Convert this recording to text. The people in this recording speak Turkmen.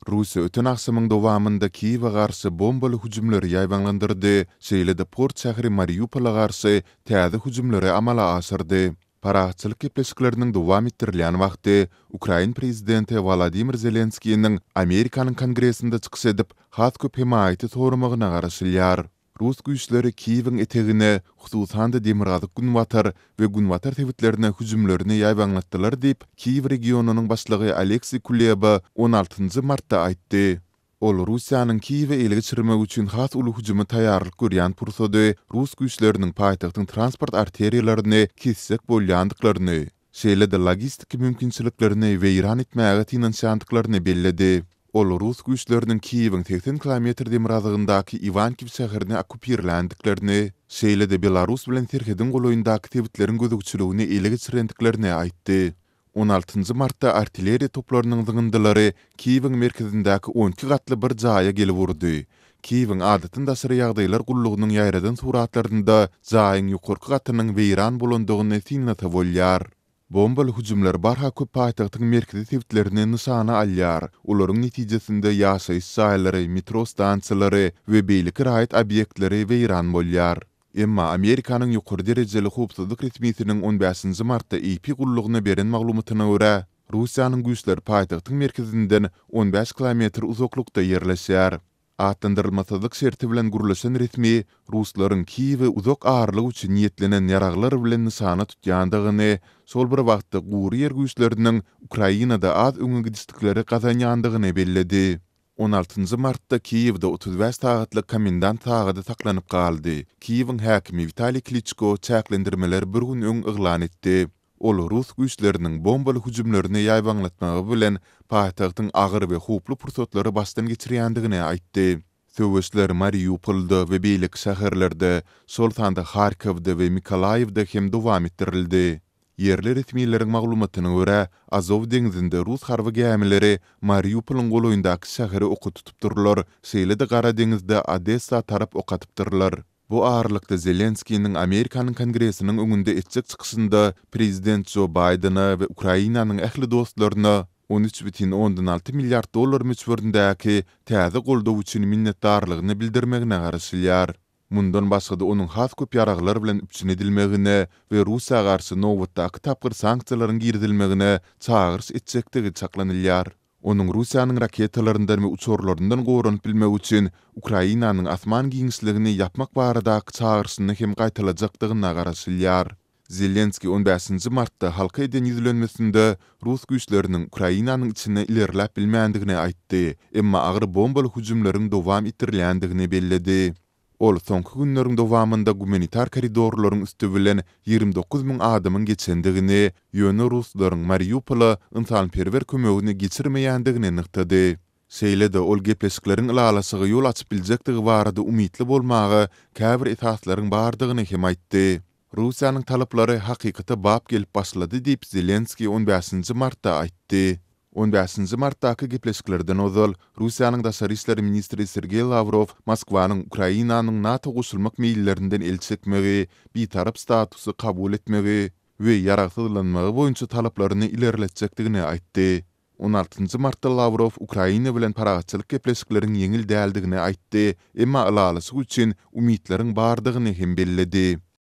Russiýa öten agşamyň dowamynda Kiýewe garşy bombaly hüjümleri ýaýbaňlandyrdy, şeýle-de port şäheri Mariupola garşy täze hüjümleri amala aşyrdy. Parahatçylyk gepleşikleriniň dowam etdirilýän wagty, ukrain prezidenti Wolodymyr Zelenskiniň Amerikanyň Kongresinde çykyş edip, has köp hemaýaty soramagyna garaşylýar. Rus güýçleri Kiýewiň etegine, hususan-da demirgazyk-günbatar we günbatar sebitlerine hüjümlerini ýaýbaňlatdylar diýip, Kiýew regionynyň başlygy Oleksiý Kuleba on altynjy martda aýtdy. Ol Russiýanyň Kiýewi ele geçirmek üçin has uly hüjüme taýýarlyk görýän pursady rus güýçleriniň paýtagtyň transport arteriýalaryny kesjek bolýandyklaryny, şeýle-de logistiki mümkinçiliklerini weýran etmäge synanyşýandyklaryny belledi. Ol rus güýçleriniň Kiýewiň 80 kilometr demirgazygyndaky Iwankiw şäherini okkupirländiklerini, şeýle-de Belarus bilen serhediň golaýyndaky sebitleriň gözegçiligini ele geçirendiklerini aýtdy. On altynjy martda artilleriýa toplarynyň zyňyndylary Kiýewiň merkezindäki on iki gatly bir jaýa gelip urdy. Kiýewiň Adatdan daşary ýagdaýlar gullugynyň ýaýradan suratlarynda jaýyň ýokarky gatynyň weýran bolandygyny synlasa bolýar. Bombaly hüjümler barha köp paýtagtyň merkezi sebitlerini nyşana alýar. Olaryň netijesinde ýaşaýyş jaýlary, metro stansiýalary we beýleki raýat obýektleri weýran bolýar. Emma Amerikanyň ýokary derejeli howpsuzlyk resmisiniň on bäşinji martda AP gullugyna beren maglumatyna görä, Russiýanyň güýçleri paýtagtyň merkezinden on bäş kilometr uzaklykda ýerleşýär. Atlandyrylmasyzlyk şerti bilen gürleşen resmi ruslaryň Kiýewi uzak aralyk üçin niýetlenen ýaraglar bilen nyşana tutýandygyny, şol bir wagtda gury ýer güýçleriniň Ukrainada az öňe gidişlikleri gazanýandygyny belledi. On altynjy martda Kiýewde 35 sagatlyk komendant sagady saklanyp galdy. Kiýewiň häkimi Witaliý Kliçko çäklendirmeleri bir gün öň yglan etdi. Ol rus güýçleriniň bombaly hüjümlerini ýaýbaňlatmagy bilen paýtagtyň agyr we howply pursatlary başdan geçirýändigini aýtdy. Söweşler Mariupolda we beýleki şäherlerde, şol sanda Harkowda we Mykolaýiwde hem dowam etdirildi. Ýerli resmileriň maglumatyna görä, Azow deňzinde rus harby gämileri Mariupolyň golaýyndaky şäheri oka tutupdyrlar, şeýle-de Gara deňizde Odessa tarap ok atypdyrlar. Bu aralykda Zelenskiniň Amerikanyň Kongresiniň öňünde etjek çykyşynda prezident Jo Baýdene we Ukrainanyň ähli dostlaryna 13,6 milliard dollar möçberindäki täze goldaw üçin minnetdarlygyny bildirmegine garaşylýar. Mundan başga-da onuň has köp ýaraglar bilen üpjün edilmegine we Russiýa garşy nobatdaky tapgyr sanksiýalaryň girizilmegine çagyryş etjekdigi çaklanylýar. Onuň Russiýanyň raketalaryndan we uçarlaryndan goranyp bilmegi üçin Ukrainanyň asman giňişligini ýapmak baradaky çagyryşyny hem gaýtalajakdygyna garaşylýar. Zelenskiý on bäşinji martda halka eden ýüzlenmesinde rus güýçleriniň Ukrainanyň içine ilerläp bilmändigini aýtdy, emma agyr bombaly hüjümleriň dowam etdirilýändigini belledi. Ol soňky günleriň dowamynda gumanitar koridorlaryň üsti bilen 29 müň adamyň geçendigini, ýöne ruslaryň Mariupola ynsanperwer kömegini geçirmeýändigini nygtady. Şeýle-de ol gepleşikleriň ylalaşyga ýol açyp biljekdigi barada umytly bolmaga käbir esaslaryň bardygyny hem aýtdy. Russiýanyň talaplary hakykata bap gelip başlady diýip, Zelenskiý on bäşinji martda aýtdy. On bäşinji martdaky gepleşiklerden ozal, Russiýanyň daşary işler ministri Sergeý Lawrow Moskwanyň Ukrainanyň NATO goşulmak meýillerinden el çekmegi, bitarap statusy kabul etmegi we ýaragsyzlanmagy boýunça talaplaryny ilerletjekdigini aýtdy. On altynjy martda Lawrow Ukraina bilen parahatçylyk gepleşikleriň ýeňil däldigini aýtdy, emma ylalaşyk üçin umytlaryň bardygyny hem belledi.